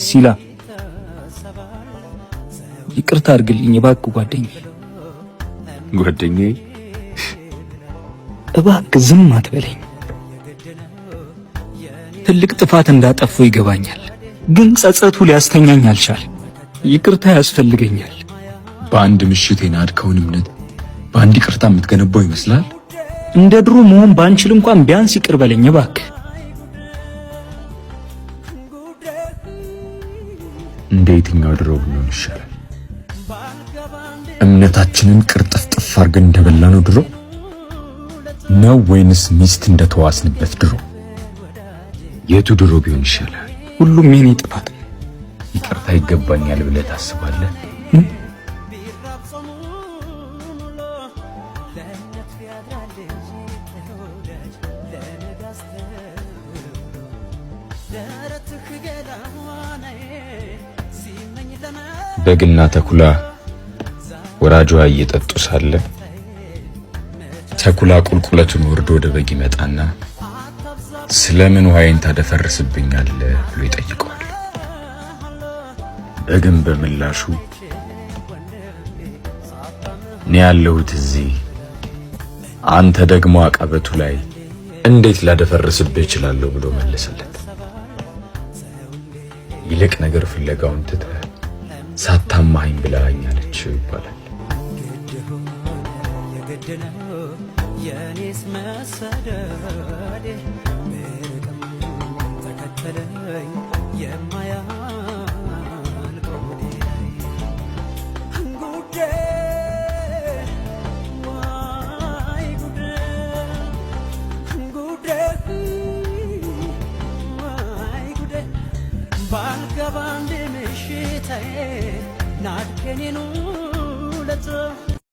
ሲላ፣ ይቅርታ አድርግልኝ እባክህ ጓደኛዬ። ጓደኛዬ? እባክህ ዝም አትበለኝ። ትልቅ ጥፋት እንዳጠፋሁ ይገባኛል፣ ግን ጸጸቱ ሊያስተኛኝ አልቻለም። ይቅርታ ያስፈልገኛል። በአንድ ምሽት የናድከውን እምነት በአንድ ይቅርታ የምትገነባው ይመስላል? እንደ ድሮ መሆን ባንችል እንኳን ቢያንስ ይቅር በለኝ እባክህ። እንደ የትኛው ድሮ ብንሆን ይሻላል? እምነታችንን ቅርጥፍጥፍ አድርገን እንደበላነው ድሮ ነው ወይንስ ሚስት እንደተዋስንበት ድሮ? የቱ ድሮ ቢሆን ይሻላል? ሁሉም የኔ ጥፋት ነው። ይቅርታ ይገባኛል ብለህ ታስባለህ? በግና ተኩላ ወራጇ እየጠጡ ሳለ ተኩላ ቁልቁለቱን ወርዶ ወደ በግ ይመጣና ስለምን ውሃዬን ታደፈርስብኛለህ ብሎ ይጠይቀዋል። በግም በምላሹ እኔ ያለሁት እዚህ፣ አንተ ደግሞ አቀበቱ ላይ፣ እንዴት ላደፈርስብህ እችላለሁ ብሎ መለሰለት። ይልቅ ነገር ፍለጋውን ትተህ ሳታማኸኝ ብለኸኝ አለችው ይባላል። የኔስ መሰደዴ ብርቅም ተከተለኝ የማያልቀው ጉዴ፣ ዋይ ጉዴ፣ ጉዴ፣ ዋይ ጉዴ፣ ባልገባ እንደ ምሽቴ ናድከኔኑ ለቶ።